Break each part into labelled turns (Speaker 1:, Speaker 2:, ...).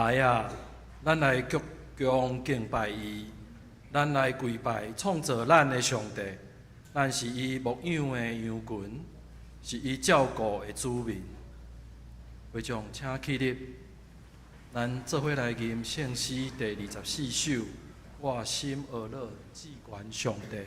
Speaker 1: 來啊，咱來鞠躬敬拜伊，咱來跪拜創造咱的上帝。咱是伊牧養的羊群，是伊照顧的子民。會眾請起立，咱做伙來吟聖詩第24首。我心呵樂，至懸上帝。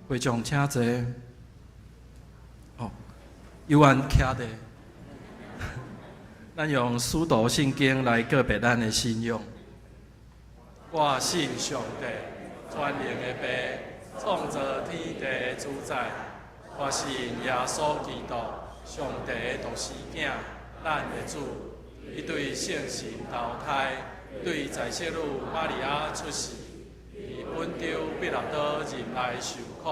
Speaker 1: 會眾請坐。哦，有緣徛佇，咱用使徒信經來告白咱的信仰。我信上帝，全能的父，創造天地的主宰。我信耶穌基督，上帝的獨生囝，咱的主。伊對聖神投胎，對在聖女瑪利亞出世。佇本丟彼拉多忍耐受苦，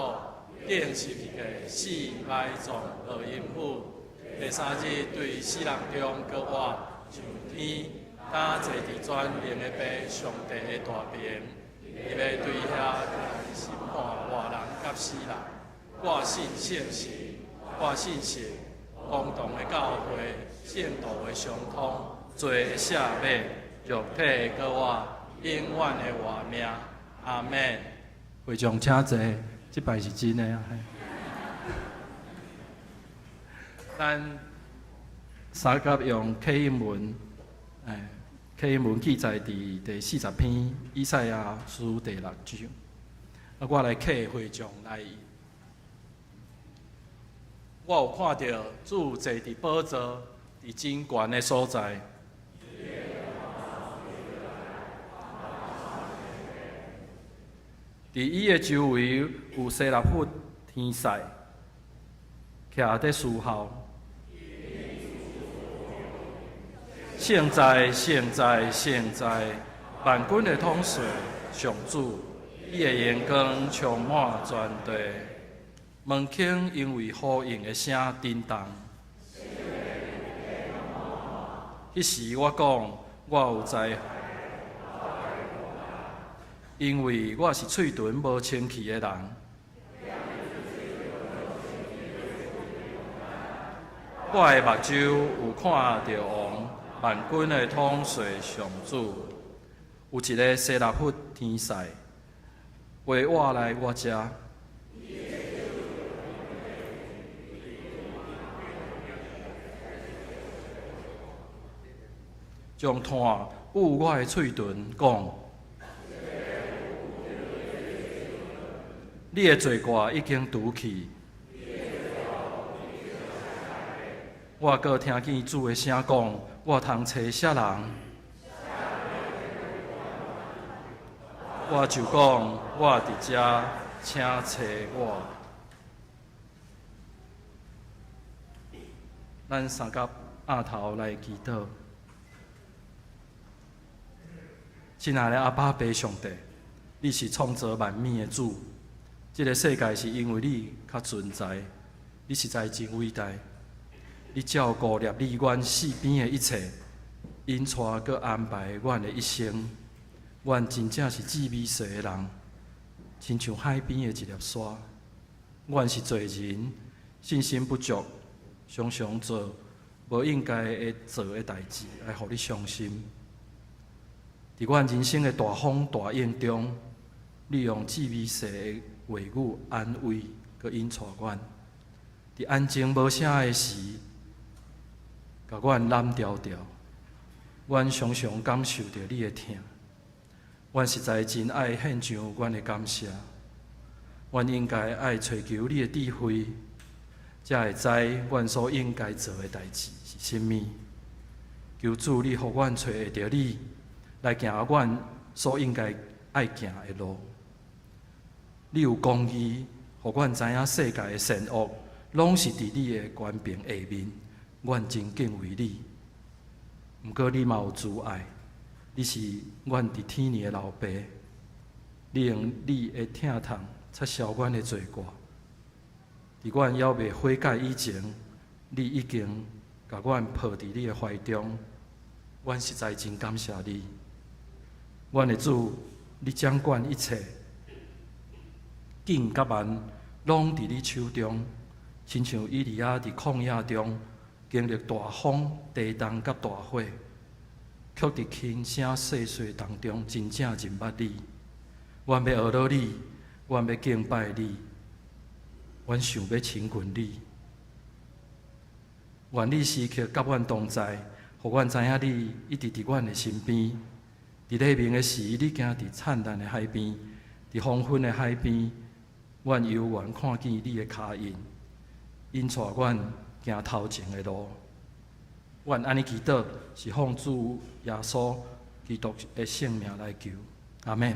Speaker 1: 釘十字架死埋葬落陰府，第三日對死人中閣活上天，擔坐佇全能的父上帝的大爿，伊欲對遐來審判活人佮死人。我信聖神，我信聖公同的教會，聖徒的相通，罪的赦免，肉體的閣活，永遠的活命。阿們。會眾請坐，這擺是真的啊！咱相佮用啟應文，啟應文記載佇第40篇以賽亞書第六章。啊，我來啟會眾來。我有看著主坐佇寶座，佇真懸的所在。佇伊的周圍有西拉弗天使，徛佇侍候。聖哉，聖哉，聖哉！萬軍的統帥上主，你的榮光充滿全地。門框因為呼應的聲震動。彼時我講，我有才，因為我是喙唇無清氣的人。我的目睭有看著王，萬軍的統帥上主。有一个西拉弗天使，飛倚來我遮，將炭捂我的喙唇，講：你的罪過已經除去。我閣聽見主的聲講：我通揣啥人？我就講：我佇遮，請揣我。咱三甲額頭來祈禱。親愛的阿爸父上帝，你是創造萬物的主，這个世界是因為你較存在，你實在真偉大。你照顧掠你阮四邊的一切，引帶閣安排阮的一生。阮真正是至微細的人，親像海邊的一粒沙。阮是罪人，信心不足，常常做無應該會做的代誌，來予你傷心。佇阮人生的大風大浪中，你用至微細的話語安慰閣引帶阮。佇安靜無聲的時，共阮攬牢牢，阮常常感受著你的疼。阮實在真愛獻上阮的感謝。阮應該愛揣求你的智慧，才會知阮所應該做的代誌是啥物。求主你予阮揣會著你，來行阮所應該愛行的路。你有公義，予阮知影世界的善惡，攏是佇你的權柄下面。阮真敬畏你，毋過你嘛有慈愛，你是阮佇天裡的老爸，你用你的疼痛擦消阮的罪過。佇阮猶未悔改以前，你已經共阮抱佇你的懷中，阮實在真感謝你。阮的主，你掌管一切，緊佮慢攏佇你手中，親像以利亞佇曠野中經歷大風、地動佮大火，卻佇輕聲細說當中真正認捌你。阮欲學落你，阮欲敬拜你，阮想欲親近你。願你時刻佮阮同在，予阮知影你一直佇阮的身邊。佇黎明的時，你行佇燦爛的海邊；佇黃昏的海邊，阮猶原看見你的跤印，引帶阮行頭前的路。阮按呢祈禱，是奉主耶穌基督的聖名來求，阿們。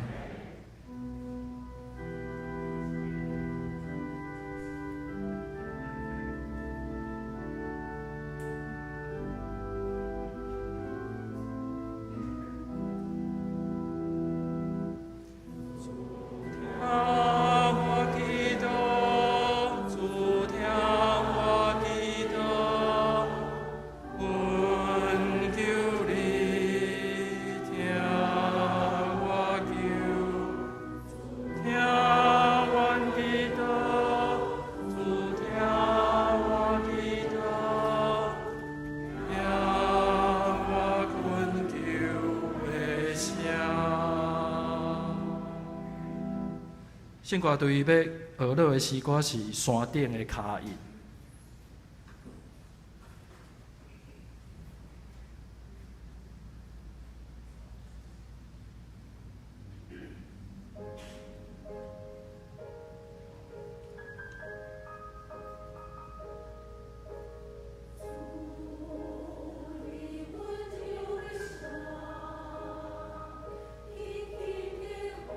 Speaker 1: 主聽我祈禱，主聽我祈禱，懇求你聽我求，聽阮祈禱，主聽我祈禱，聽我懇求的聲。聖歌隊欲學落的詩歌是《山頂的跤印》。
Speaker 2: 主，你溫柔的手，輕輕地握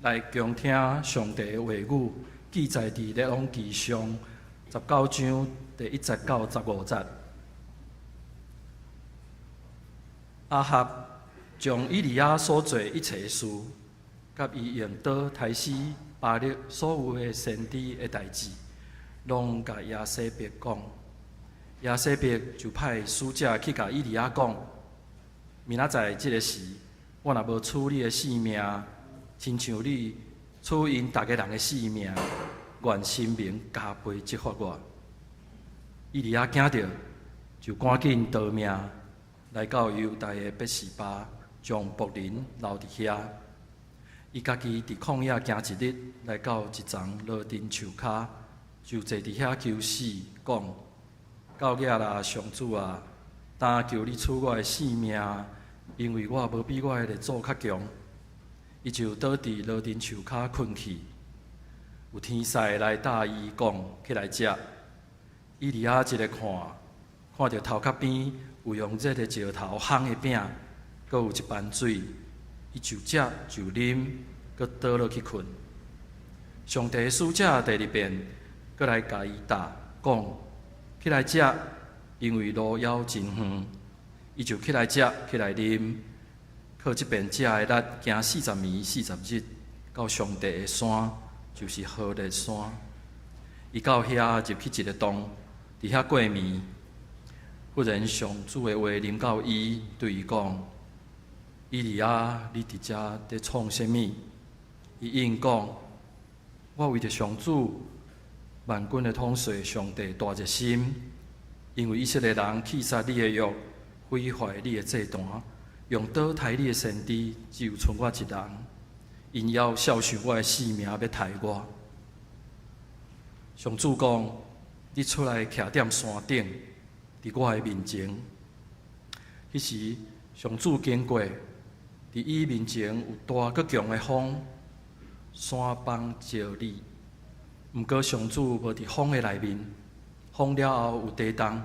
Speaker 1: 來恭聽上帝的話語，記載佇列王紀上19章第1節到15節。亞哈將以利亞所做一切事，佮伊用刀刣死巴力所有的先知的代誌，攏共耶洗別講。耶洗別就派使者去共以利亞講：明仔載這个時，我若無取你的性命，親像你取𪜶逐个人的性命，願神明加倍責罰我。以利亞驚著，就趕緊逃命，來到猶大的別是巴，將僕人留佇遐。伊家己佇曠野行一日，來到一叢羅陣樹跤，就坐佇遐求死，講：夠額啦，上主啊，但求你取我的性命，因為我無比我的列祖較強。伊就倒佇羅陣樹跤睏去。有天使來搭伊講：起來食。以利亞一个看，看著頭殼邊有用熱的石頭烘的餅，閣有一盤水，伊就食就啉，閣倒落去睏。上帝使者第二遍閣來共伊搭講：起來食，因為路猶真遠。伊就起來食，起來啉。靠這遍食的力，行40暝40日，到上帝的山，就是何烈山。伊到遐入去一个洞，佇遐過暝。忽然上主的話臨到伊，對伊講：以利亞，你佇遮佇創啥物？伊應講：我為著上主萬軍的統帥上帝大熱心，因為以色列人棄殺你的約，毀壞你的祭壇，用刀刣你的先知，只有賰我一人。𪜶猶肖想我的性命，欲刣我。上主講：你出來徛踮山頂，佇我的面前。彼時，上主經過，佇伊面前有大閣強的風，山崩石裂。毋過上主無佇風的內面，風了後有地動，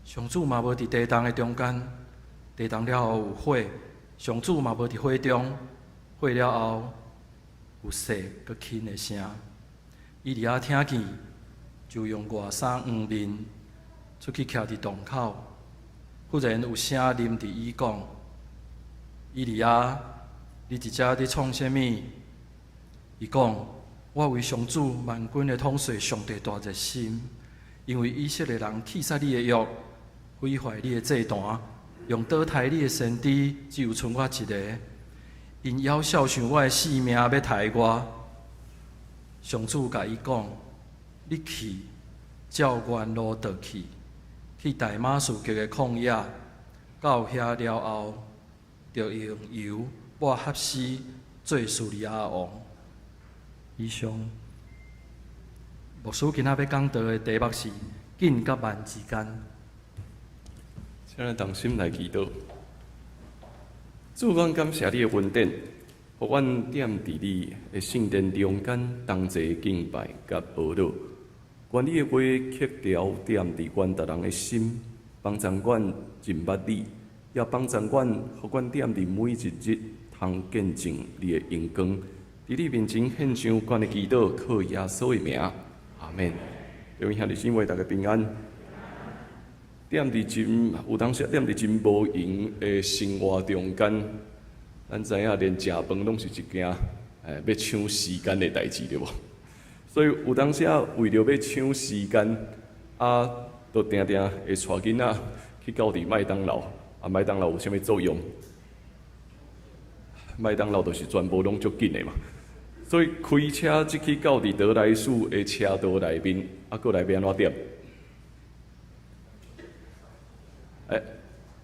Speaker 1: 上主嘛無佇地動的中間。地動了後有火，上主嘛無佇火中，火了後有細閣輕的聲。以利亞聽見，就用外衫掩面，出去徛佇洞口。忽然有聲臨佇伊講：以利亞，你佇遮佇創啥物？伊講：我為上主萬軍的統帥上帝大熱心，因為以色列人棄殺你的約，毀壞你的祭壇，用刀刣你的先知，只有賰我一个。𪜶猶肖想我的性命，欲刣我。上主共伊講：你去，照原路倒去，去大馬士革的曠野，到遐了後，著用油抹哈施做敘利亞王。以上，牧師今仔欲講道的題目是緊佮慢之間。
Speaker 2: 請咱同心來祈禱。主，阮感謝你的恩典，予阮踮佇你的聖殿中間同齊敬拜佮哀禱。願你的話刻牢踮佇阮逐人的心，幫助阮認捌你，也幫助阮，予阮踮佇每一日通見證你的榮光。佇你面前獻上阮的祈禱，靠耶穌的名，阿們。各位兄弟姊妹，大家平安。踮佇真有當時踮佇真無閒的生活中間，咱知影連食飯攏是一件欲搶時間的代誌，對無？所以有當時為著欲搶時間，啊，就定定會帶囡仔去到佇麥當勞。啊，麥當勞有啥物作用？麥當勞就是全部攏足緊的嘛。所以開車入去到佇得來速的車道內面，啊，閣來欲按怎點？欸，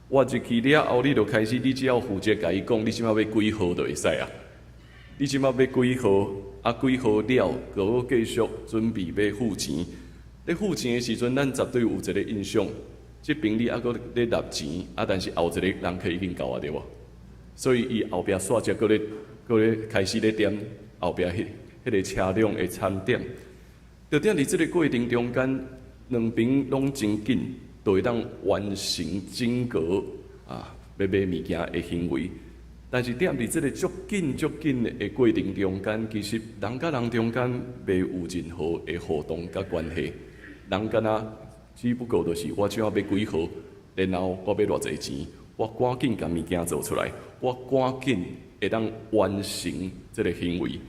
Speaker 2: 我入去了後，你就開始，你只要負責共伊講，你這擺欲幾號就會使啊。你這擺欲幾號？啊，幾號了，閣繼續準備欲付錢。咧付錢的時陣，咱絕對有一个印象，這邊你猶閣咧納錢，啊，但是後一个人客已經到啊，對無？所以伊後壁煞才閣咧閣咧開始咧點後壁彼彼个車輛的餐點。就踮佇這个過程中間，兩邊攏真緊，就會當完成整個啊欲買物件的行為。但是踮佇這个足緊足緊的過程中間，其實人佮人中間袂有任何的互動佮關係。人敢若只不過就是我這擺買幾盒，然後我欲偌濟錢，我趕緊共物件做出來，我趕緊會當完成這个行為。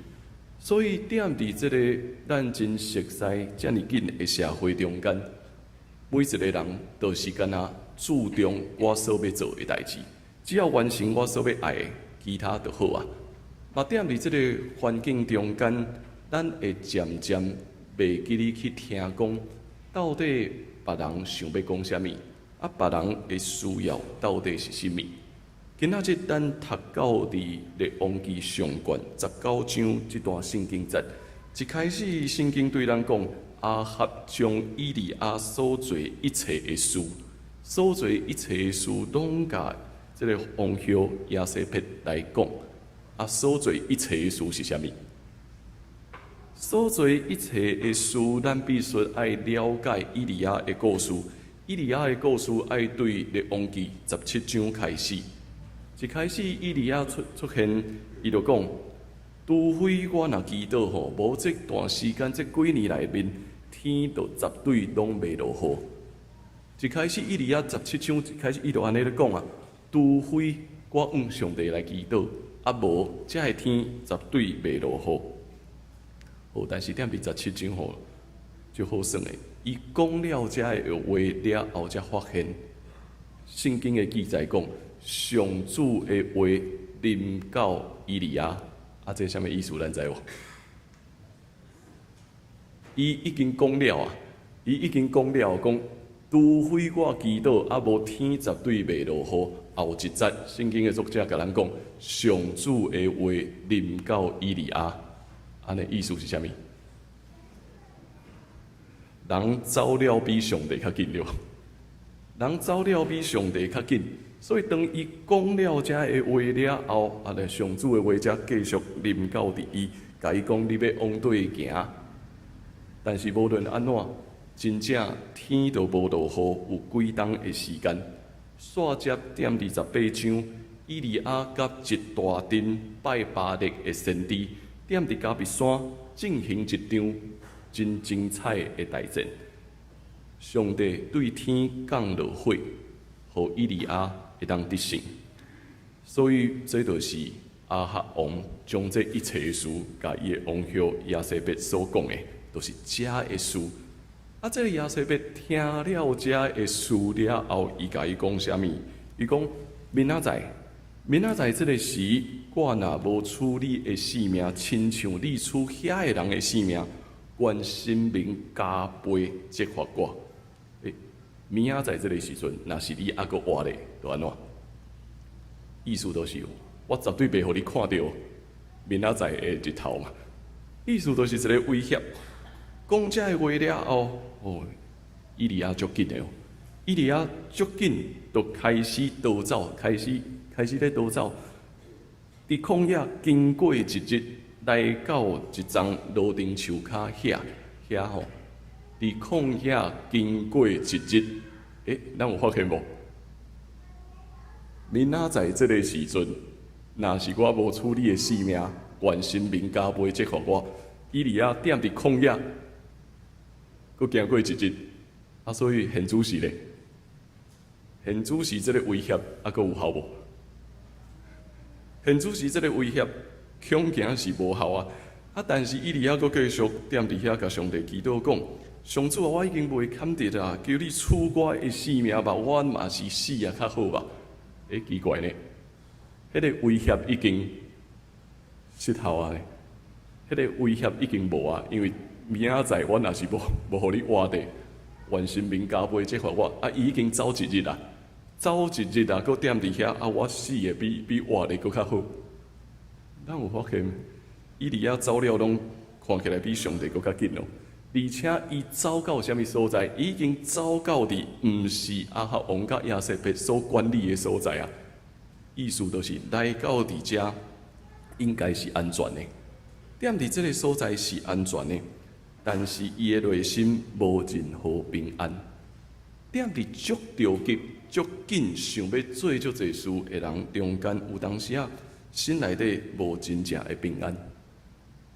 Speaker 2: 所以踮佇這个咱真熟似遮爾緊的社會中間，每一個人都是敢若注重我所欲做的代誌，只要完成我所欲愛的，其他就好啊。嘛踮佇這个環境中間，咱會漸漸袂記得去聽講，到底別人想欲講啥物，啊，別人的需要到底是啥物。今仔日咱讀到佇列王紀上卷19章這段聖經節，一開始聖經對咱講，亞哈將以利亞所做一切的事，所做一切的事，攏共這个王后耶洗別來講。啊，所做一切的事是啥物？所做一切的事，咱必須愛了解以利亞的故事。以利亞的故事愛對列王紀17章開始。一開始，以利亞出現，伊就講：除非我若祈禱吼，無這段時間，這幾年內面，天就絕對攏袂落雨。一開始，以利亞十七章一開始，伊就按呢咧講啊：除非我向上帝來祈禱，啊無，這个天絕對袂落雨。好，但是踮佇十七章吼，足好耍的。伊講了這个話了後，才發現聖經的記載講，上主的話臨到以利亞，啊，這啥物意思？咱知無？伊已經講了啊，伊已經講了，講除非我祈禱，啊無天絕對袂落雨。後一節聖經的作者共咱講，上主的話臨到以利亞，按呢意思是啥物？人走了比上帝較緊了，人走了比上帝較緊。所以當伊講了這个話了後，啊，咧上主的話才繼續臨到佇伊，共伊講你欲往佗行。但是無論按怎，真正天都無落雨，有幾冬的時間。煞接踮佇18章，以利亞佮一大陣拜巴力的先知，踮佇迦密山進行一場真精彩的大戰。上帝對天降落火，予以利亞會當得勝。所以這就是亞哈王將這一切事，共伊的王后耶洗別所講的，就是這个事。啊，這个耶洗別聽了這个事了後，伊共伊講啥物？伊講明仔載，明仔載這个時，我若無取你的性命，親像你取遐个人的性命，願神明加倍責罰我。欸，明仔載這个時陣，若是你猶閣活咧，就按怎？意思就是，我絕對袂予你看著明仔載的日頭嘛。意思就是一个威脅。講這个話了後，哦，以利亞足緊的哦，以利亞足緊，就開始逃走，開始咧逃走。佇曠野經過一日，來到一叢羅丁樹跤遐遐吼。佇曠野經過一日，欸，咱有發現無？明仔載這个時陣，若是我無取你的性命，願神明加倍責罰我。以利亞踮佇曠野，閣行過一日，啊，所以現主時咧，現主時這个威脅猶閣有效無？現主時這个威脅恐驚是無效啊！啊，但是以利亞閣繼續踮佇遐共上帝祈禱講：上主啊，我已經袂堪得啊，求你取我的性命吧，我嘛是死啊較好吧。欸，奇怪呢，彼个威脅已經失效啊！彼个威脅已經無啊，因為明仔載我若是無予你活的，願神明加倍責罰我。啊，伊已經走一日啊，走一日啊，閣踮佇遐啊，我死的比活的閣較好。咱有發現，以利亞走了，攏看起來比上帝閣較緊哦。而且伊走到啥物所在？已經走到佇毋是亞哈王佮耶洗別所管理的所在啊。意思就是來到佇遮，應該是安全的。踮佇這个所在是安全的，但是伊的內心無任何平安。踮佇足著急、足緊想欲做足濟事的人中間，有當時啊，心內底無真正的平安。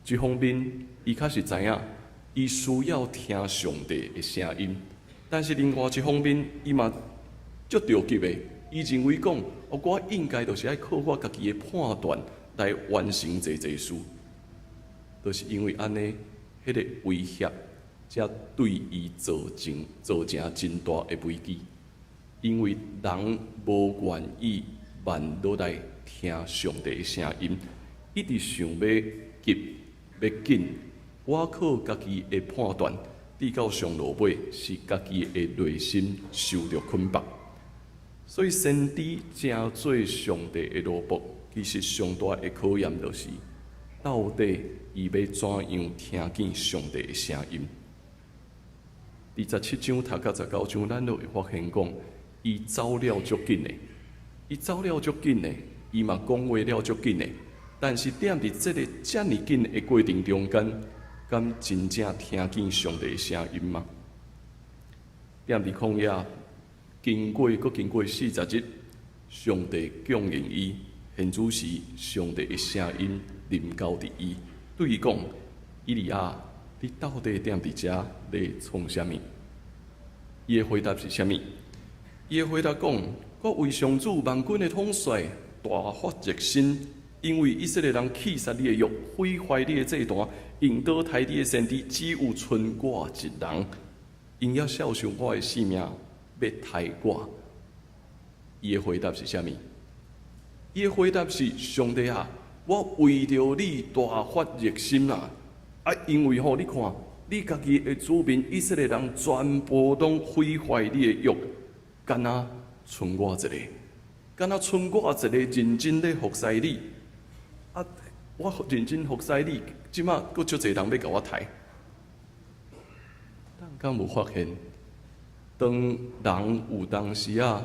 Speaker 2: 一方面，伊確實知影，伊需要聽上帝的聲音，但是另外一方面，伊嘛足著急的。伊認為講，我應該就是愛靠我家己的判斷來完成這濟事，就是因為按呢，彼個威脅才對伊造成真大的危機。因為人無願意慢落來聽上帝的聲音，一直想欲急欲緊，我靠家己的判斷，直到上落尾是家己的內心受著捆綁。所以先知成做上帝的奴僕，其實上大的考驗就是，到底伊欲怎樣聽見上帝的聲音？佇17章讀到19章，咱就會發現講，伊走了足緊的，伊走了足緊的，伊嘛講話了足緊的，但是踮佇這个遮爾緊的過程中間，敢真正聽見上帝的聲音嗎？踮佇曠野，經過閣經過40日，上帝供應伊，現此時上帝的聲音臨到佇伊，對伊講：以利亞，你到底踮佇遮咧創啥物？伊的回答是啥物？伊的回答講：我為上主萬軍的統帥大發熱心，因為以色列人棄殺你的約，毀壞你的祭壇，用刀刣你的先知，只有賰我一人，𪜶猶肖想我的性命，欲刣我。伊的回答是啥物？伊的回答是：上帝啊，我為著你大發熱心啊！啊，因為吼，你看，你家己的子民以色列人全部攏毀壞你的約，敢若賰我一個，敢若賰我一個認真咧服侍你。啊，我認真服侍你，這馬閣足濟人欲共我刣。咱敢有發現，當人有當時仔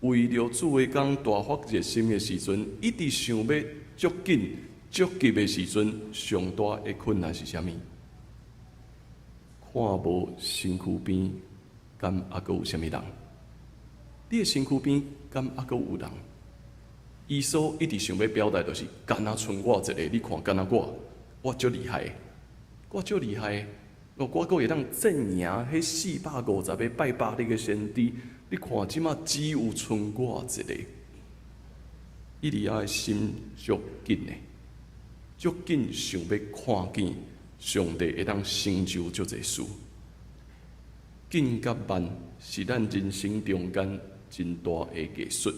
Speaker 2: 為著主的工大發熱心的時陣，一直想欲足緊、足急的時陣，上大的困難是啥物？看無身軀邊，敢猶閣有啥物人？你的身軀邊敢猶閣有人？伊所一直想欲表達，就是敢若賰我一個，你看敢若我，我足厲害，我足厲害，我閣會當戰贏彼450個拜巴力的先知。你看這馬只有賰我一個。以利亞的心足緊的，足緊想欲看見上帝會當成就足濟事。緊佮慢是咱人生中間真大的藝術。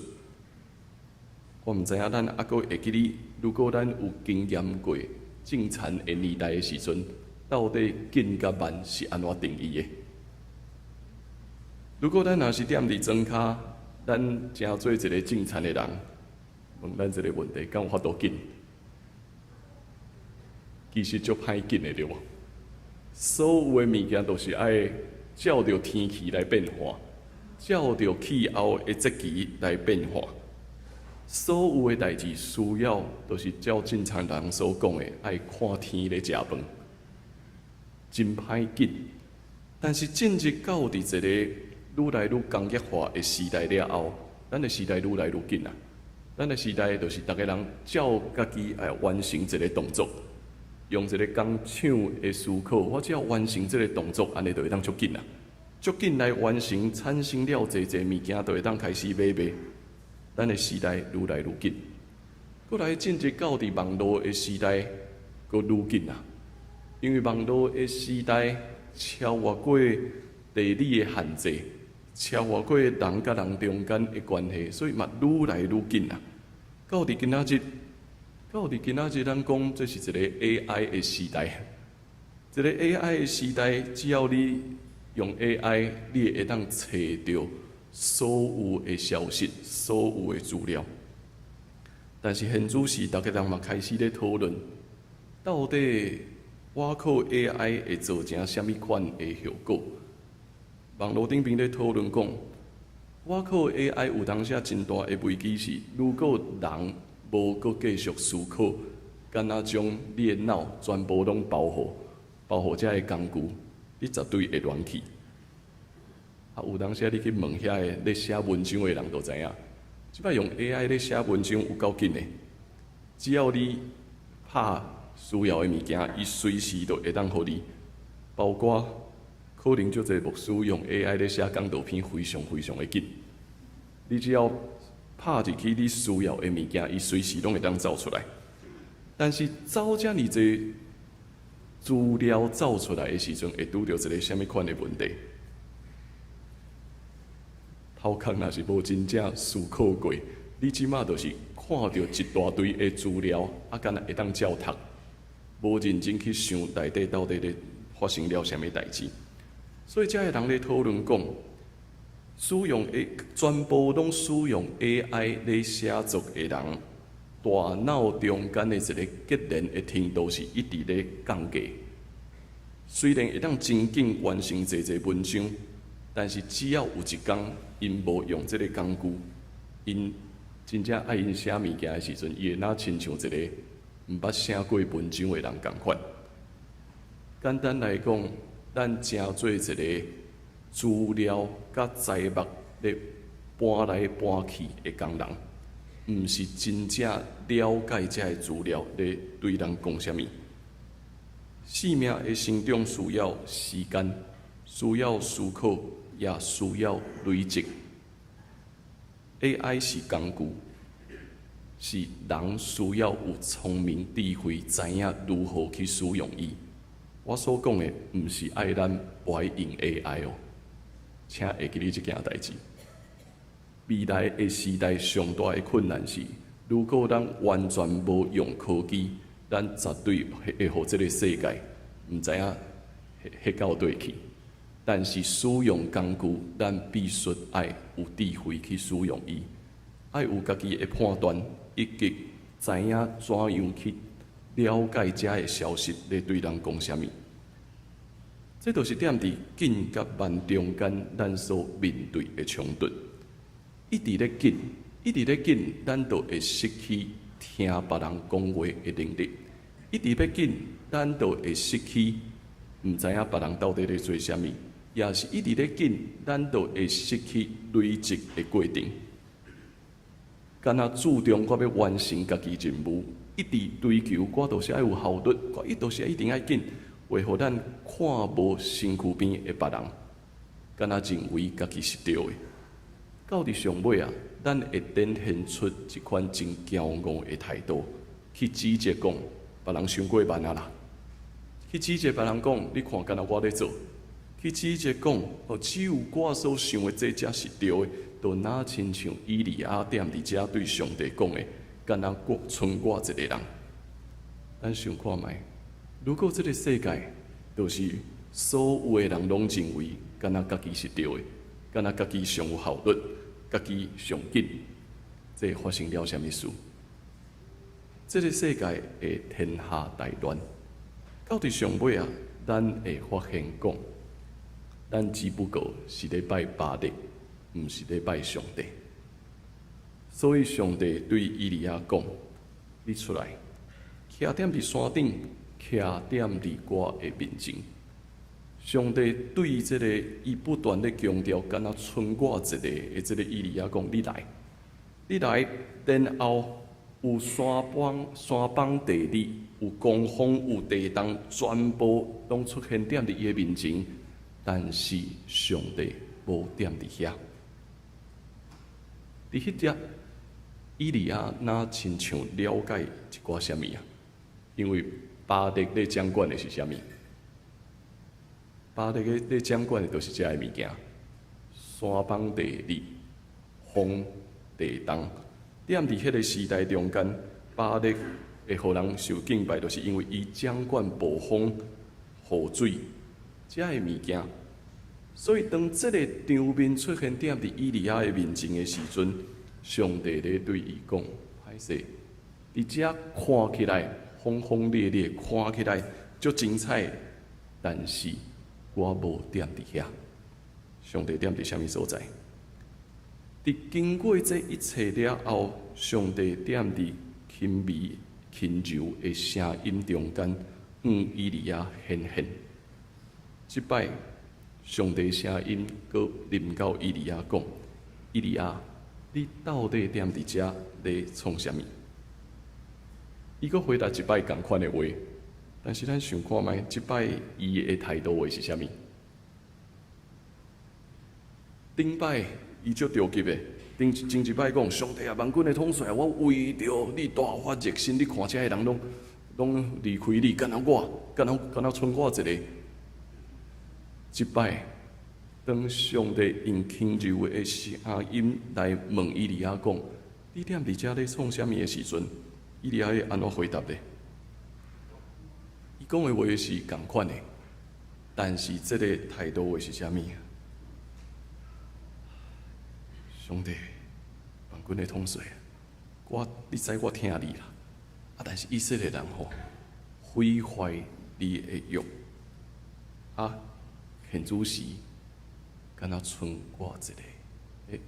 Speaker 2: 我毋知影咱猶閣會記得，如果咱有經驗過種田的年代的時陣，到底緊佮慢是按怎定義的？如果咱若是踮佇莊跤，咱成做一个種田的人，問咱這个問題，敢有法度緊？其實足歹緊的，對無？所有的物件都是愛照著天氣來變化，照著氣候的節氣來變化。所有的代誌需要，都是照正常人所講的，愛看天咧食飯，真歹緊。但是進入到佇一个愈來愈工業化的時代了後，咱的時代愈來愈緊啊！咱的時代就是逐个人照家己來完成一个動作，用一个工廠的思考，我只要完成這个動作，按呢就會當足緊啊！足緊來完成，產生了濟濟物件，就會當開始買賣。咱的時代愈來愈緊，閣來進入到佇網路的時代，閣愈緊啊！因為網路的時代超越過地理的限制，超越過人佮人中間的關係，所以嘛愈來愈緊啊！到佇今仔日，咱講這是一个 AI 的時代。這个 AI 的時代，只要你用 AI，你會當揣著所有的消息、所有的資料。但是現此時，逐家人嘛開始咧討論，到底我靠 AI 會造成啥物款的後果？網路頂邊咧討論講，我靠 AI 有當時真大的危機是，如果人無閣繼續思考，敢若將你的腦全部攏包予這个工具，你絕對會亂去。啊，有當時你去問遐个咧寫文章的人就知影，這擺用 AI 咧寫文章有夠緊的。只要你拍需要的物件，伊隨時就會當予你。包括可能足濟牧師用 AI 咧寫講道片，非常非常的緊。你只要拍入去你需要的物件，伊隨時攏會當走出來。但是走遮爾濟資料走出來的時陣，會拄著一個啥物款的問題？頭殼若是無真正思考過，你這馬就是看著一大堆的資料，啊，敢若會當照讀，無認真去想內底到底咧發生了啥物代誌。所以遮的人咧討論講，使用 A 全部攏使用 AI 咧寫作的人，大腦中間的一個結連的程度是一直咧降低。雖然會當真緊完成濟濟文章，但是只要有一工𪜶無用這个工具，𪜶真正愛𪜶寫物件的時陣，伊會若親像一个毋捌寫過文章的人仝款。簡單來講，咱成做一个資料佮財物咧搬來搬去的工人，毋是真正了解這个資料咧對人講啥物。生命的成長需要時間，需要思考，也需要累積。AI 是工具，是人需要有聰明智慧，知影如何去使用伊。我所講的，毋是愛咱無愛用 AI 哦，請會記得這件代誌。未來的時代上大的困難是，如果咱完全無用科技，咱絕對會予這个世界毋知影彼到佗去。但是使用工具，咱必須愛有智慧去使用伊，愛有家己的判斷，以及知影怎樣去了解遮的消息咧對人講啥物。這就是踮佇緊佮慢中間，咱所面對的衝突。一直咧緊，一直咧緊，咱就會失去聽別人講話的能力。一直欲緊，咱就會失去毋知影別人到底咧做啥物。也是一直咧緊，咱就會失去累積的過程。敢若注重我欲完成家己任務，一直追求，我就是愛有效率，我伊就是一定愛緊，會予咱看無身軀邊的別人，敢若認為家己是對的。到佇上尾啊，咱會展現出一款真驕傲的態度，去指責講別人傷過慢啊啦，去指責別人講，你看敢若我咧做，去指責講哦，只有我所想的這才是對的，就若親像以利亞踮佇遮對上帝講的，敢若我賰我一个人。咱想看覓，如果這个世界就是所有的人攏認為敢若家己是對的，敢若家己上有效率，家己上緊，這會發生了啥物事？這个世界會天下大亂。到佇上尾啊，咱會發現講，咱只不過是咧拜巴力，毋是咧拜上帝。所以上帝對以利亞講：你出來，徛踮佇山頂，徛踮佇我的面前。上帝對這個伊不斷咧強調，敢若賰我一個的這个以利亞講：你來，你來，然後有山崩、山崩地裂，有狂風、有地動，全部攏出現踮佇伊的面前。但是上帝無踮佇遐。佇彼隻，以利亞若親像了解一寡啥物啊？因為巴力咧掌管的是啥物？巴力咧掌管的就是這个物件，山崩地裂、風地動。踮佇彼个時代中間，巴力會予人受敬拜，就是因為伊掌管暴風、雨水這个物件。所以當這个場面出現踮佇以利亞的面前的時陣，上帝咧對伊講：歹勢，佇遮看起來轟轟烈烈，看起來足精彩，但是我無踮佇遐。上帝踮佇啥物所在？佇經過這一切了後，上帝踮佇輕微輕柔的聲音中間，向以利亞顯現。這擺，上帝聲音閣臨到以利亞講：以利亞，你到底踮佇遮咧創啥物？伊閣回答一擺仝款的話，但是咱想看覓，這擺伊的態度會是啥物？頂擺伊足著急的，頂前一擺講上帝啊，萬軍的統帥，我為著你大發熱心，你看遮的人攏離開你，干焦我，干焦賰我一个。這擺當上帝用輕柔的聲音來問以利亞講：你踮佇遮咧創啥物的時陣？以利亞會按怎回答咧？伊講的話是仝款的，但是這個態度話是啥物？上帝，萬軍的統帥，我你知我疼你啦，啊！但是以色列人吼毀壞你的約，啊，現此時敢若賰我一个，欸，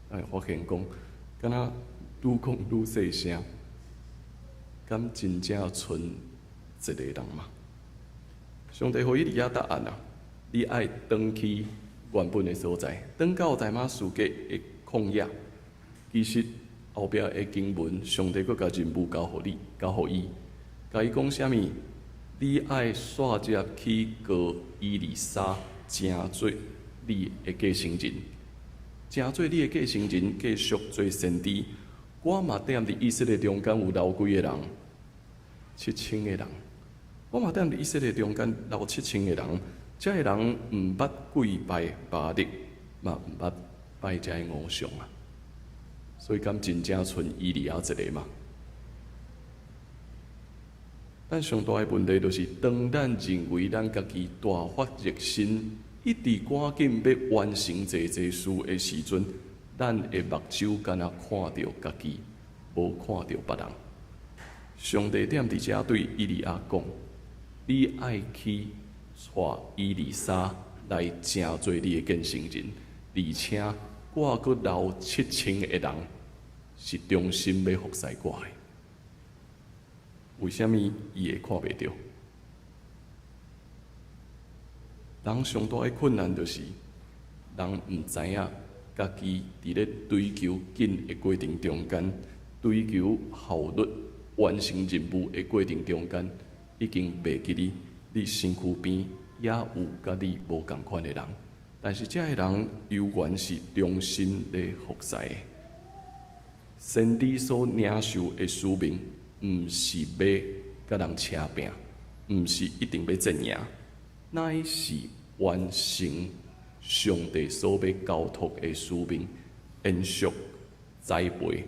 Speaker 2: 咱會發現講，敢若愈講愈細聲，敢真正賰一个人嗎？上帝予以利亞答案啊！你愛轉去原本的所在，轉到大馬士革的曠野。其實後壁的經文，上帝閣共任務交予你，交予伊，共伊講啥物？你愛煞接去膏以利沙，成做你的繼承人，成做你的繼承人，繼續做先知。我嘛踮佇以色列中間有留幾个人？7000個人。我嘛踮佇以色列中間留七千個人，這个人毋捌跪拜巴力，嘛毋捌拜這个偶像啊。所以敢真正賰以利亞一个嗎？咱上大的問題就是，當咱認為咱家己大發熱心，一直趕緊欲完成這濟事的時陣，咱的目睭干焦看著家己，無看著別人。上帝踮佇遮對以利亞講：你愛去帶以利沙來成做你的繼承人，而且我閣留七千个人是忠心欲服侍我的。為啥物伊會看袂著？人上大的困難就是，人毋知影家己佇咧追求緊的過程中間，追求效率、完成任務的過程中間，已經袂記得你身軀邊也有佮你無仝款的人，但是這个人猶原是忠心咧服侍的。先知所領受的使命，毋是欲佮人車拚，毋是一定欲戰贏，乃是完成上帝所欲交託的使命，延續栽培，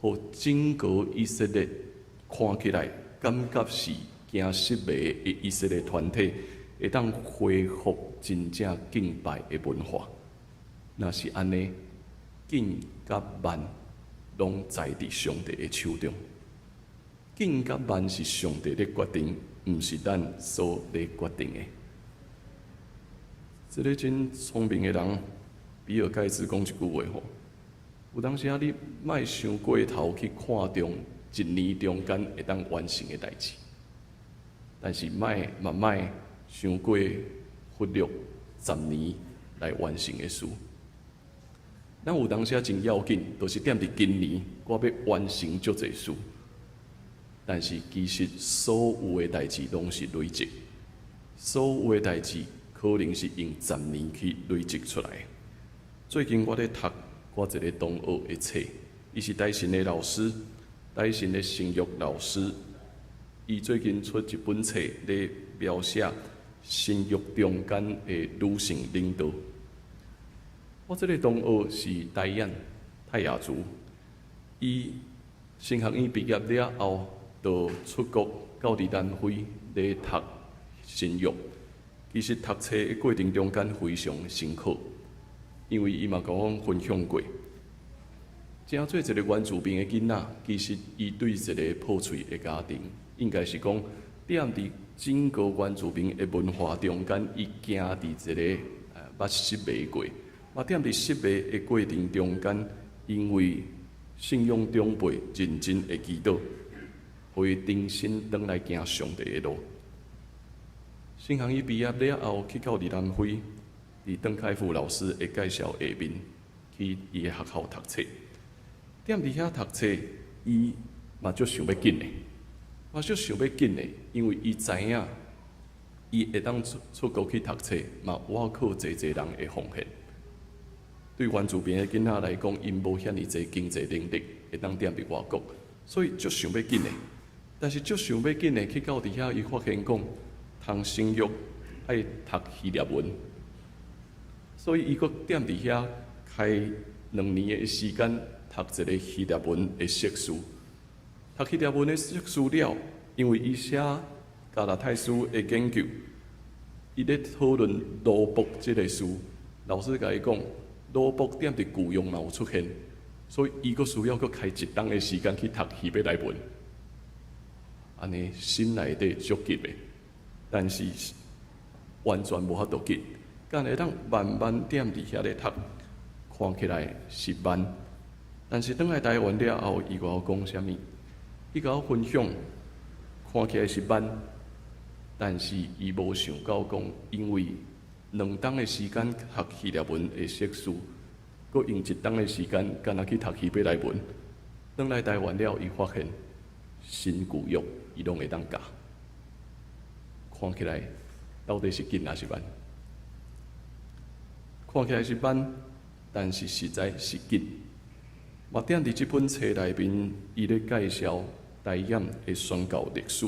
Speaker 2: 予整個以色列看起來感覺是驚失迷的以色列團體，會當恢復真正敬拜的文化。若是按呢，緊佮慢攏在佇上帝的手中。緊佮慢是上帝咧決定，毋是咱所咧決定的。這个真聰明的人，比爾蓋茨講一句話吼：有當時仔你莫傷過頭去看重一年中間會當完成的代誌，但是莫嘛莫傷過忽略10年來完成的事。咱有當時仔真要緊，就是踮佇今年，我欲完成足濟事。但是其實所有的代誌攏是累積，所有的代誌可能是用十年去累積出來。最近我咧讀我一个同學的冊，伊是台神的老師，台神的神學老師。伊最近出一本冊咧描寫神學中間的女性領導。我這个同學是台語泰雅族，伊神學院畢業了後，就出國到佇南非咧讀神學。其實讀冊的過程中間非常辛苦，因為伊嘛共阮分享過，成做一个原住民的囡仔，其實伊對一个破碎的家庭，應該是講踮佇整個原住民的文化中間，伊行佇一个捌失迷過，嘛踮佇失迷的過程中間，因為信仰長輩認真的祈禱，予伊重新轉來行上帝的路。神學院畢業了後，去到佇南非，佇鄧開富老師的介紹下面，去伊的學校讀冊。踮佇遐讀冊，伊嘛足想欲緊的，嘛足想欲緊的，因為伊知影，伊會當出國去讀冊，嘛倚靠濟濟人的奉獻。對原住民的囡仔來講，𪜶無遐爾濟經濟能力會當踮佇外國，所以足想欲緊的。但是足想欲緊的去到佇遐，伊發現講，通新約愛讀希臘文，所以伊閣踮佇遐開2年的時間讀一个希臘文的碩士。讀希臘文的碩士了，因為伊寫加拉太書的研究，伊咧討論奴僕這个詞，老師共伊講，奴僕踮佇舊約嘛有出現，所以伊閣需要閣開一冬的時間去讀希伯來文。按呢心內底足急的，但是完全無法度急，敢會當慢慢踮佇遐咧讀，看起來是慢，但是轉來台灣了後，伊共我講啥物？伊共我分享，看起來是慢，但是伊無想到講，因為2冬的時間讀希臘文的碩士，閣用一冬的時間，敢若去讀希伯來文。轉來台灣了，伊發現新舊約伊攏會當教。看起來到底是緊抑是慢？看起來是慢，但是實在是緊。嘛，踮佇這本冊內面，伊咧介紹台灣的宣教歷史。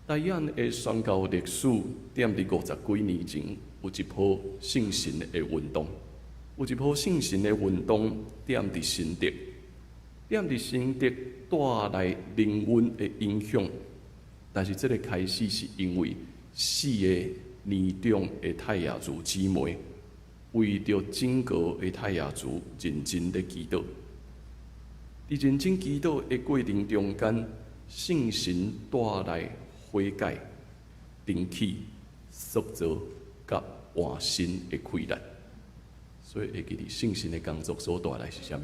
Speaker 2: 台灣的宣教歷史，踮佇50幾年前，有一波聖神的運動，有一波聖神的運動，踮佇新竹，踮佇新竹帶來靈恩的影響。但是這个開始是因為四个年長的泰雅族姊妹，為著整個的泰雅族認真咧祈禱。佇認真祈禱的過程中間，聖神帶來悔改、重起、塑造佮換新的氣力。所以會記得聖神的工作所帶來是啥物？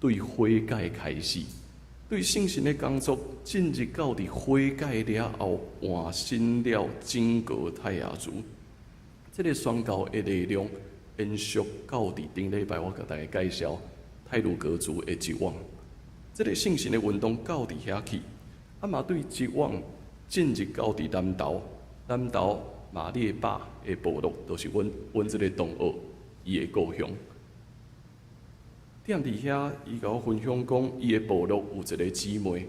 Speaker 2: 對悔改開始，對聖神的工作進入到佇悔改了後，換新了整個泰雅族。這个宣教的力量延續到佇頂禮拜，我共大家介紹太魯閣族的一往。這个聖神的運動到佇遐去，啊嘛對一往進入到佇南投，南投馬列壩的部落，就是阮這个同學伊的故鄉。踮佇遐，伊共我分享講，伊的部落有一个姊妹，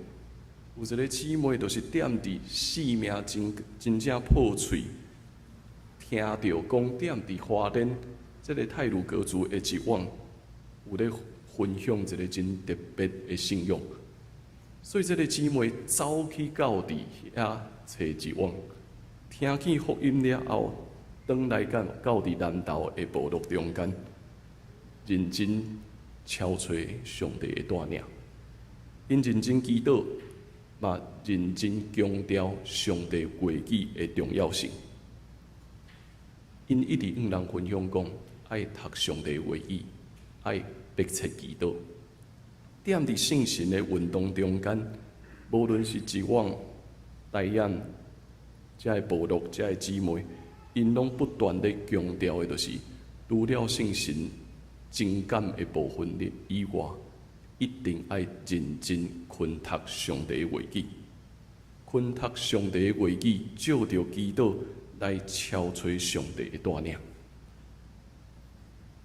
Speaker 2: 有一个姊妹，就是踮佇生命真真正破碎，聽著講踮佇花蓮這个太魯閣族的一往，有咧分享一个真特別的信仰，所以這个姊妹走去到佇遐揣一往，聽見福音了後，轉來到到佇南投的部落中間，認真敲揣上帝的帶領，𪜶認真祈禱，嘛認真強調上帝話語的重要性。𪜶一直向人分享講，愛讀上帝話語，愛迫切祈禱。踮佇聖神的運動中間，無論是一往、台灣，遮的部落、遮的姊妹，𪜶攏不斷咧強調的，就是除了聖神情感的部分的以外，一定愛認真勤讀上帝的話語，勤讀上帝的話語，藉著祈禱來敲揣上帝的帶領。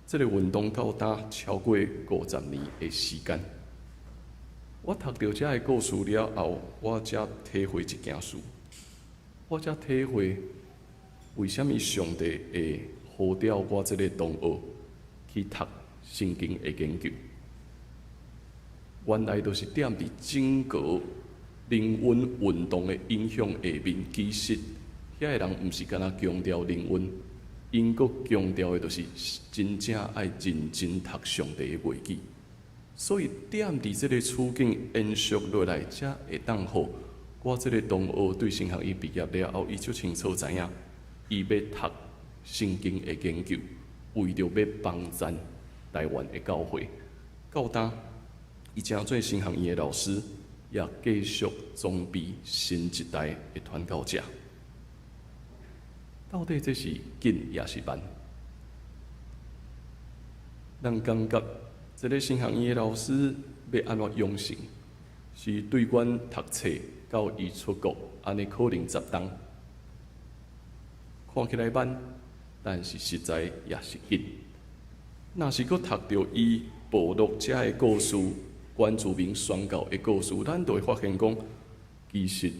Speaker 2: 這个運動到今超過50年的時間。我讀著遮个故事了後，我才體會一件事。我才體會為啥物上帝會呼召我這个同學去讀聖經的研究。原來就是踮佇整個靈恩運動的影響下面，其實遐个人毋是干焦強調靈恩，𪜶閣強調的就是真正愛認真讀上帝的話語。所以踮佇這个處境延續落來，才會當予我這个同學對神學院畢業了後，伊足清楚知影，伊欲讀聖經的研究，為著欲幫贊台灣的教會。到今，伊成做神學院的老師，也繼續裝備新一代的傳教者。到底這是緊抑是慢？咱感覺這个神學院的老師欲按怎養成？是對阮讀冊到伊出國，按呢可能十冬，看起來慢，但是實在也是緊。若是閣讀著伊部落遮的故事，原住民宣教的故事，咱就會發現講，其實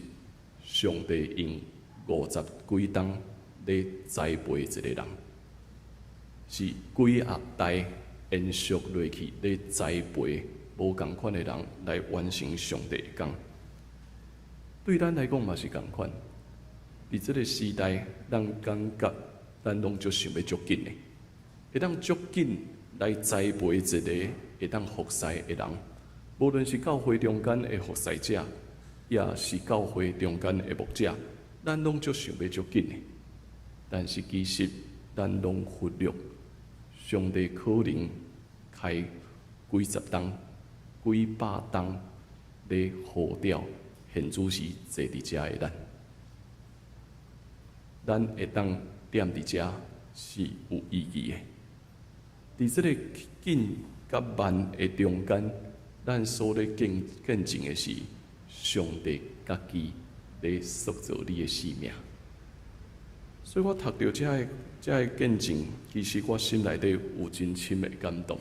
Speaker 2: 上帝用五十幾冬咧栽培一個人，是幾仔代延續落去咧栽培無仝款的人來完成上帝的工。對咱來講嘛是仝款。佇這個時代，咱感覺咱攏足想欲足緊的，會當足緊來栽培一個會當服侍的人，無論是教會中間的服侍者，抑是教會中間的牧者，咱攏足想欲足緊的。但是其實咱攏忽略，上帝可能開幾十冬、幾百冬咧呼召現此時坐佇遮的咱，咱會當踮佇遮是有意義的。佇這個緊佮慢的中間，咱所咧見見證的是上帝家己咧塑造你的生命。所以我讀著這个見證，其實我心內底有真深的感動。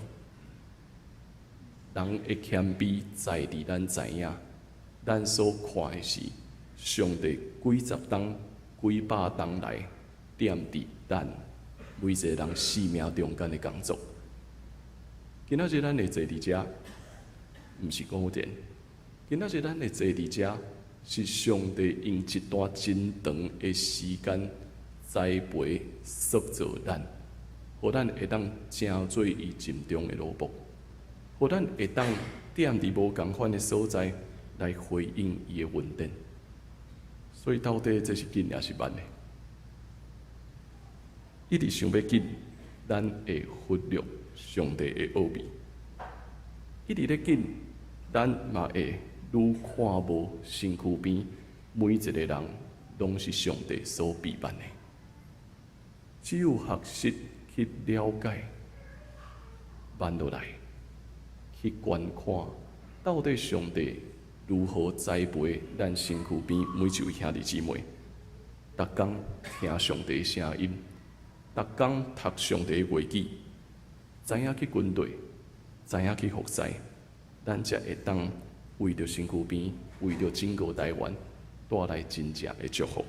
Speaker 2: 人的謙卑在佇咱知影，咱所看的是上帝幾十冬、幾百冬來踮佇咱每一個人生命中間的工作。今仔日咱會坐佇遮，毋是偶然。今仔日咱會坐佇遮，是上帝用一段真長的時間栽培塑造咱，予咱會當成做伊盡忠的奴僕，予咱會當踮佇無仝款的所在來回應伊的恩典。所以到底這是緊抑是慢的？一直想欲緊，咱會忽略上帝的奧秘；一直咧緊，咱嘛會愈看無身軀邊每一個人攏是上帝所備辦的。只有學習去了解，慢落來去觀看，到底上帝如何栽培咱身軀邊每一位兄弟姊妹，逐工聽上帝的聲音，逐工讀上帝的話語，知影去軍隊，知影去服侍，咱才會當為著身軀邊，為著整個台灣帶來真正的祝福。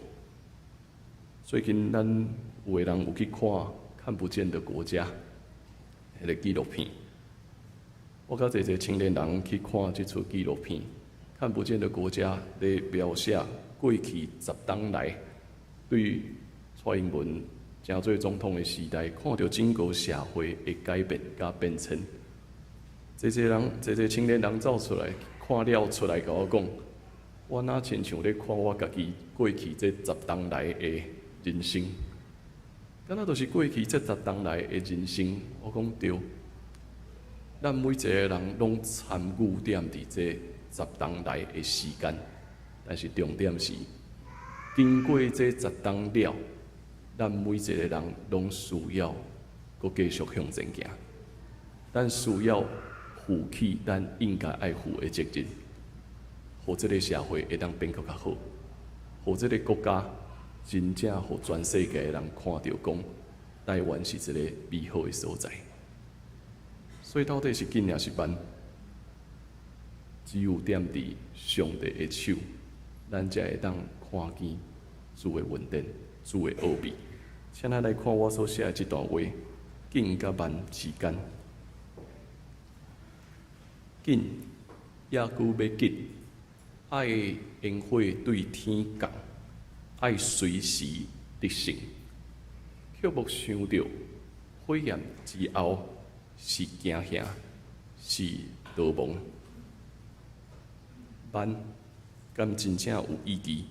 Speaker 2: 最近咱有的人有去看《看不見的國家》彼个紀錄片，我佮濟濟青年人去看這齣紀錄片，《看不見的國家》咧描寫過去十冬來對蔡英文成做總統的時代，看著整個社會的改變佮變遷。濟濟人，濟濟青年人走出來看了出來，共我講，我若親像咧看我家己過去這十冬來的人生，敢若就是過去這十冬來的人生。我講對，咱每一個人攏參與踮佇這十冬來的時間，但是重點是，經過這十冬了，咱每一個人攏需要閣繼續向前行，咱需要負起咱應該愛負的責任，予這個社會會當變閣較好，予這個國家真正予全世界的人看著講，台灣是一個美好的所在。所以到底是緊抑是慢？只有踮佇上帝的手，咱才會當看見主的恩典、主的奧秘。請咱來看我所寫的這段話：緊佮慢之間，緊抑閣欲緊，愛煙火對天仝，愛隨時得勝，卻無想著火焰之後是驚嚇，是逃亡。慢敢真正有意義？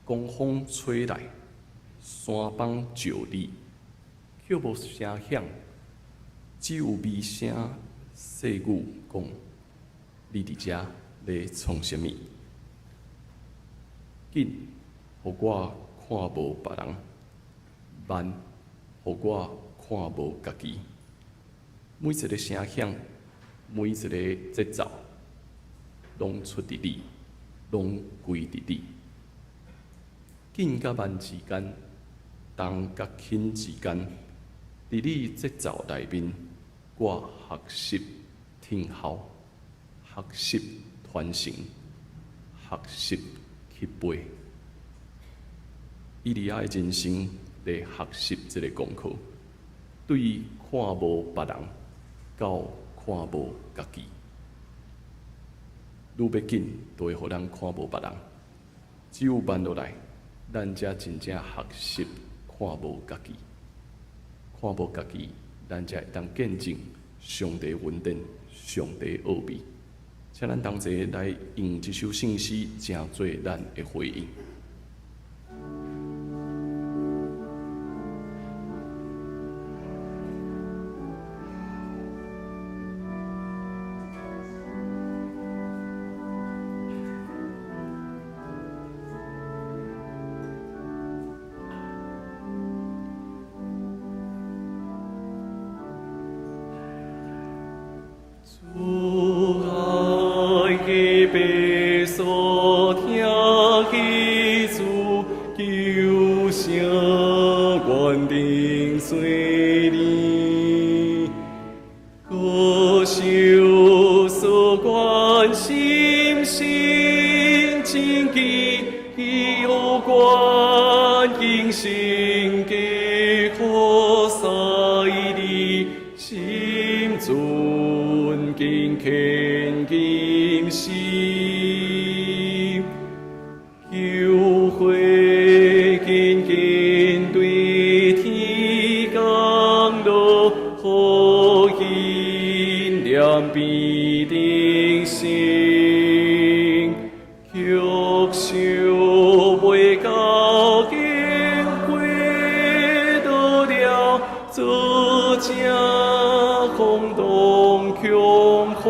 Speaker 2: 狂風吹來，山崩石裂，卻無聲響，只有微聲細語講：你佇遮咧創啥物？緊，予我看無別人；慢，予我看無家己。每一个聲響，每一个節奏，攏出佇你，攏歸佇你。緊佮慢之間，重佮輕之間，佇你節奏內面，我學習聽候，學習傳承，學習去飛。以利亞的人生咧學習這个功課，對看無別人，到看無家己，愈欲緊，就會予咱看無別人。只有慢落來，咱才真正學習看無家己，看無家己，咱才會當見證上帝恩典、上帝奧秘。請咱同齊來用這首聖詩，成做咱的回應。主愛的白所聽彼主求聲願定罪呢，可受所關心心真記，有關應心嘅可塞你心尊敬虔敬心，求會緊緊對天降落，予恩念必定成，卻想袂到經過倒了，做正轟動強風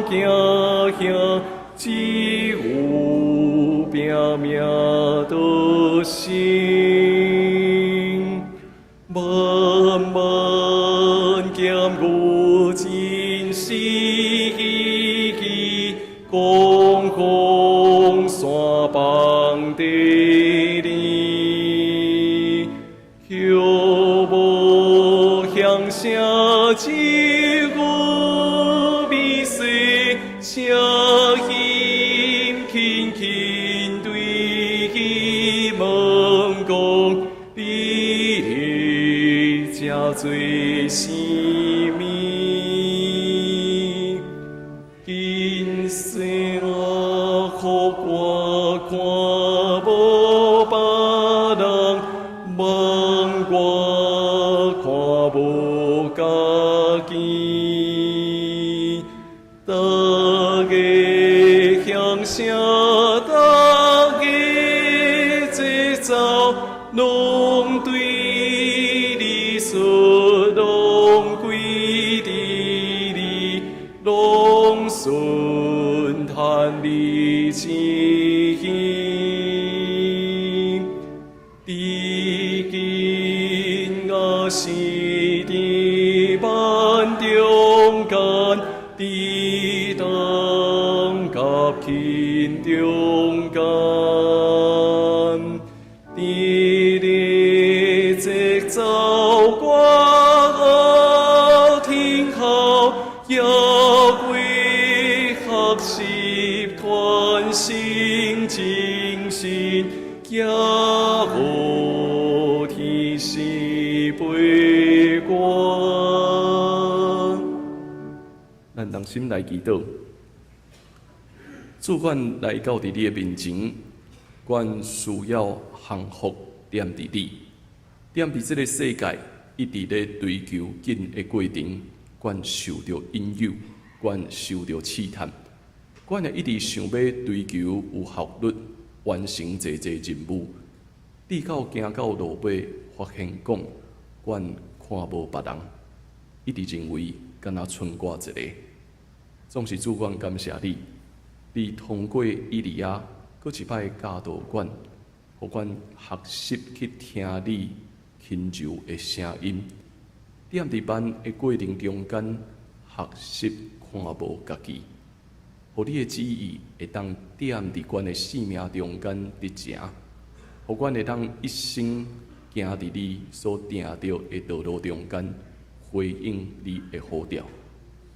Speaker 2: 驚嚇，只有拼命得勝。慢慢兼顧真實記，講風山放地裡，卻無向聲只有美水，聲音輕輕對伊問講，你咧這做啥物？今世予我看無別人，望我看無家己。逐个向聲，逐个節奏，攏對你說，攏歸佇你，攏順嘆你旨意。至今也是佇萬中間，佇重佮輕中間，佇你節奏我聽候，猶未學習傳承精神，行予天使陪我。咱同心來祈禱，主，阮來到佇你的面前，阮需要降服踮佇你，踮佇這个世界一直咧追求緊的過程，阮受著引誘，阮受著試探，阮也一直想欲追求有效率，完成濟濟任務，直到行到路尾，發現講，阮看無別人，一直認為敢若賰我一個。總是主，阮感謝你，你通過以利亞，閣一擺教導阮，予阮學習去聽你輕柔的聲音。踮佇慢的過程中間，學習看無家己，予你的旨意會當踮佇阮的生命中間得成，予阮會當一生行佇你所定著的道路中間，回應你的呼召，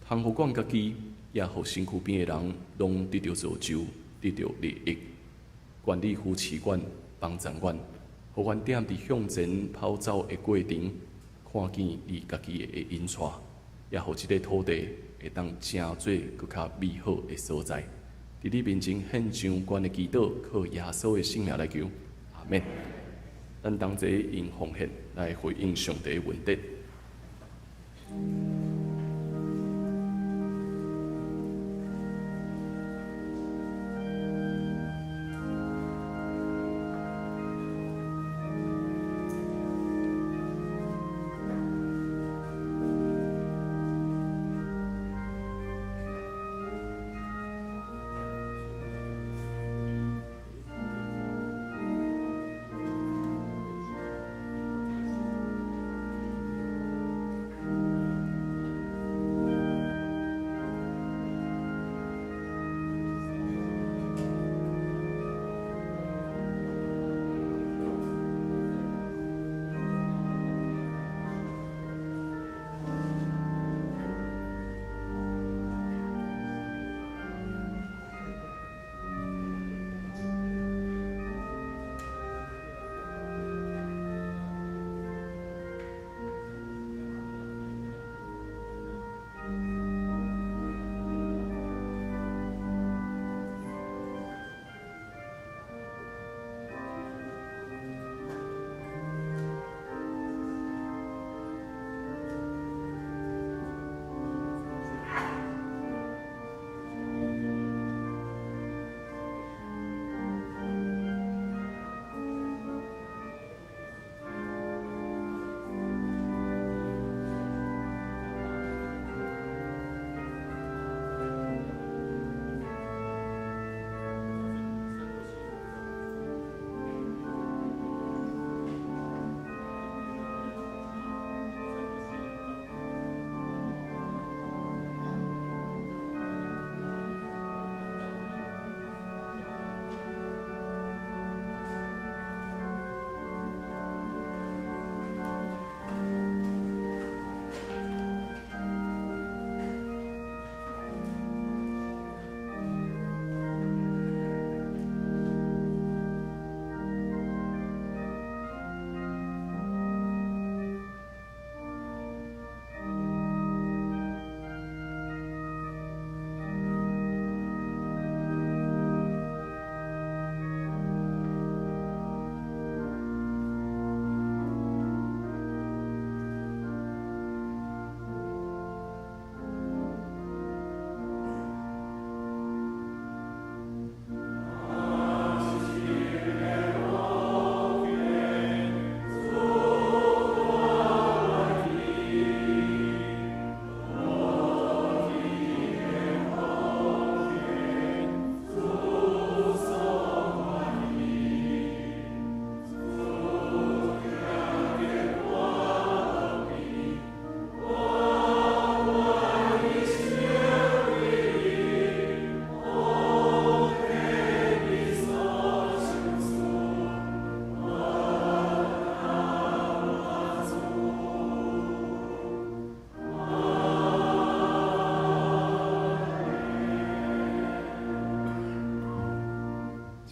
Speaker 2: 通予阮家己，也予身軀邊的人，攏得著造就，得著利益。願你扶持阮，幫助阮，予阮踮佇向前跑走的過程，看見你家己的引帶，也予這个土地會當成做閣較美好的所在。佇你面前獻上阮的祈禱，靠耶穌的聖名來求，阿們。咱同齊用奉獻來回應上帝的恩典。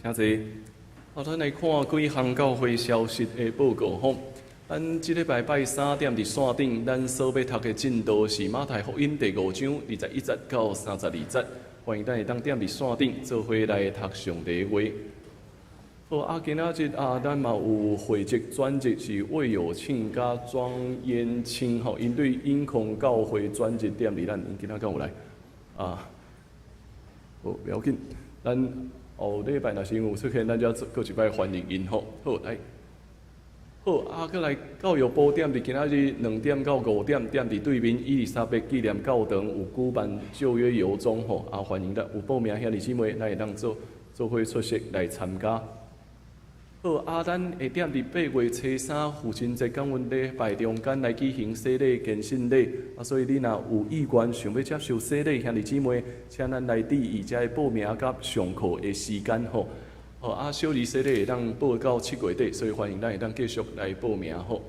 Speaker 2: 請坐。好，咱來看幾項教會消息的報告吼。咱這禮拜拜三踮佇線頂，咱所欲讀的進度是馬太福音第五章21節到32節。歡迎咱會當踮佇線頂做伙來讀上帝的話。好啊，今仔日啊，咱嘛有會籍轉職是魏有慶佮莊延清吼，𪜶對永康教會轉職踮佇咱，𪜶今仔敢有來？啊，好，袂要緊，咱後禮拜若是有出現，咱才閣一擺歡迎𪜶吼。好，來，好啊，閣來教育部踮佇今仔日2點到5點，踮佇對面伊麗莎白紀念教堂有舉辦舊約遊蹤吼，啊，歡迎咱有報名兄弟姊妹，咱會當做做伙出席來參加。好，啊，咱會踮佇8月初3父親節感恩禮拜中間來舉行洗禮堅信禮。啊，所以你若有意願想欲接受洗禮，兄弟姊妹，請咱來注意遮的報名佮上課的時間吼。好，啊，小兒洗禮會當報到7月底，所以歡迎咱會當繼續來報名吼。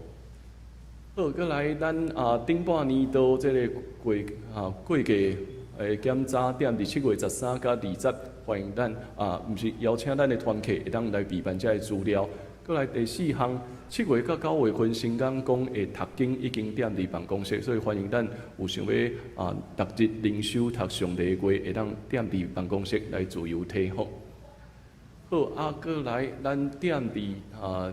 Speaker 2: 好，閣來咱啊頂半年度這个過過的檢查踮佇7月13佮20，歡迎咱啊，毋是邀請咱的團客會當來備辦遮的資料。閣來第四項，7月佮9月份新港講的讀經已經踮佇辦公室，所以歡迎咱有想欲啊，逐日靈修讀上帝的話，會當踮佇辦公室來自由提吼。好，啊，閣來咱踮佇啊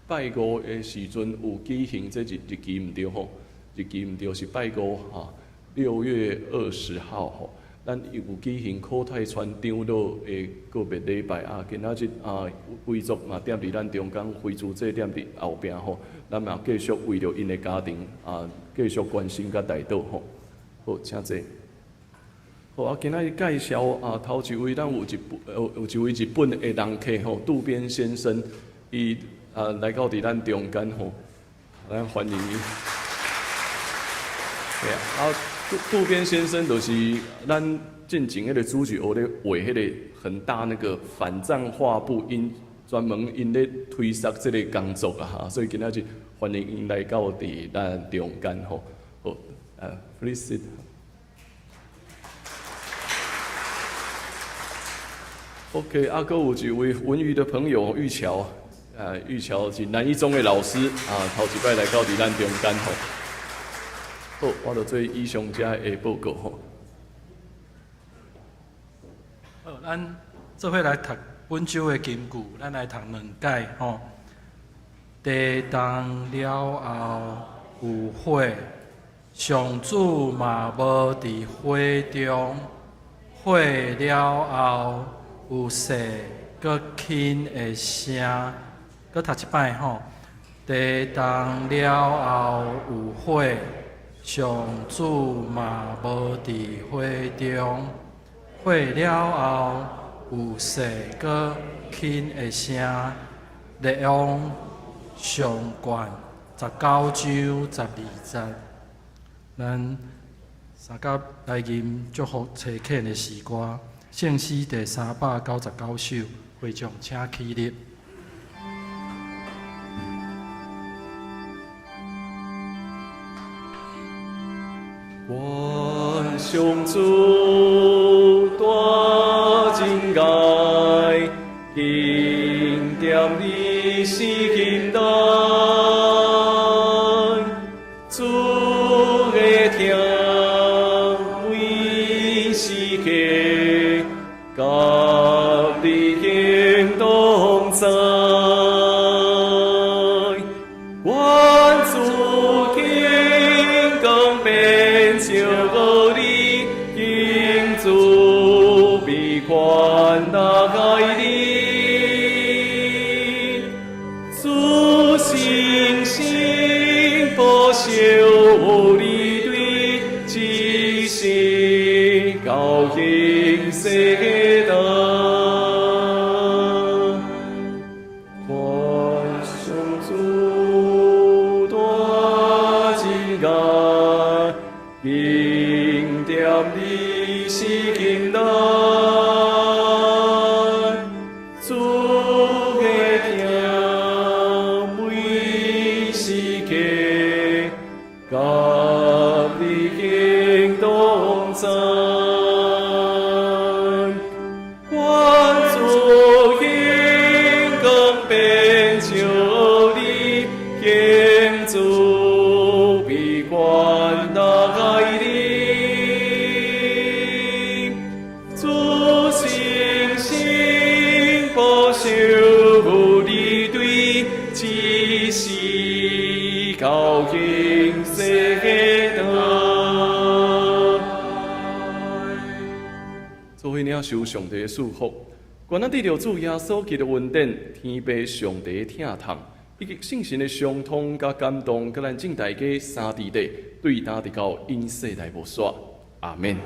Speaker 2: 拜五的時陣有舉行這日期毋對吼，日期毋對是拜五哈，6月20號吼，咱有舉行柯泰川長老的告別禮拜啊。今仔日啊，遺族嘛踮佇咱中間，非主祭踮佇後壁吼，咱嘛繼續為著𪜶的家庭啊，繼續關心佮代禱吼。好，請坐。好啊，今仔日介紹啊，頭一位咱有一位日本的人客吼，渡邊先生，伊啊來到佇咱中間吼，咱歡迎伊。對啊，渡邊先生就是咱進前彼个主日學咧畫彼个很大那個反戰畫布，𪜶專門𪜶咧推捒這个工作啊，哈，所以今仔日歡迎𪜶來到佇咱中間吼。好，please sit。OK，啊，閣有一位文瑜的朋友玉橋，啊，玉橋是南一中的老師啊，頭一擺來到佇咱中間吼。好，我就做以上遮的報告吼。
Speaker 1: 好，咱做伙來讀本週的金句，咱來讀兩解吼。地動了後有火，上主嘛無佇火中，火了後有細閣輕的聲，閣讀一擺吼。地動了後有火，上主嘛無佇火中，火了後有細閣輕的聲。列王上卷19章12節，咱相佮來吟祝福差遣的詩歌，聖詩第399首，會眾請起立。
Speaker 2: 願上主大仁愛，敬惦你是心內，主的疼每時刻，佮你行同在。願主顯光遍照你，敬主悲寬待你，主信心保守你對一世到永世代。願上主大仁愛，敬惦你是心內，主的疼每時刻，佮你行同在。願主顯光遍照你，敬主悲寬待你，主信心保守你對一世到永世代。做伙領受上帝的祝福，願咱得著主耶穌基督恩典，天父上帝的疼痛，以及聖神的相通佮感動，佮咱眾大家三弟弟，對今直到永世代無煞。阿們。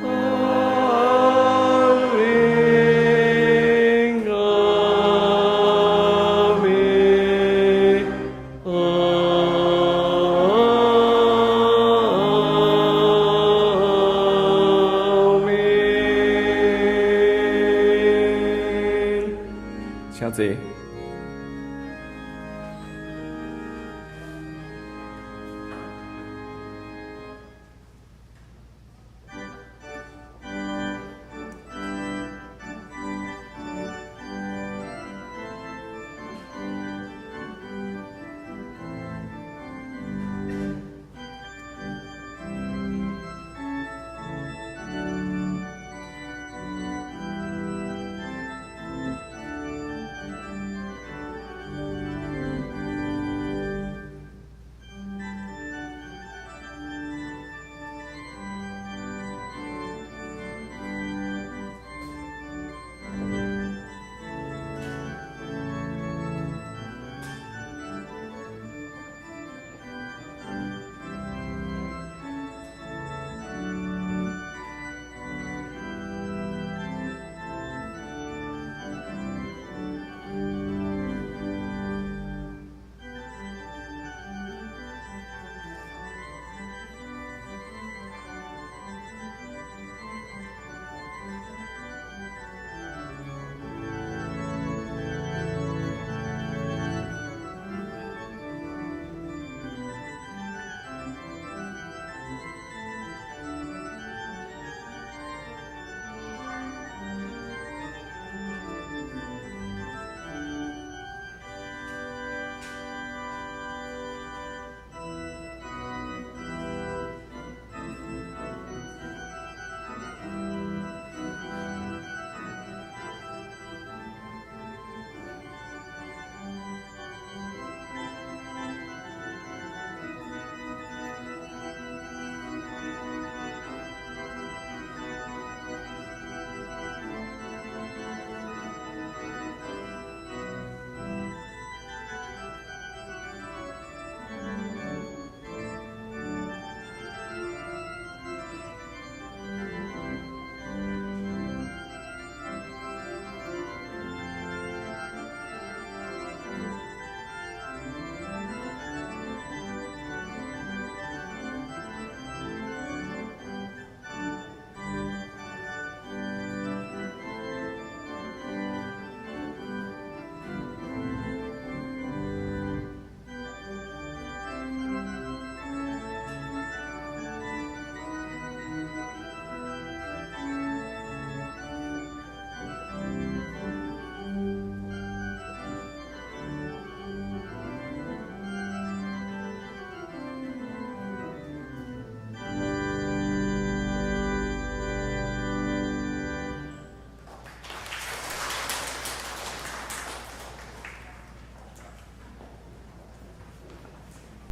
Speaker 2: 阿們。遮。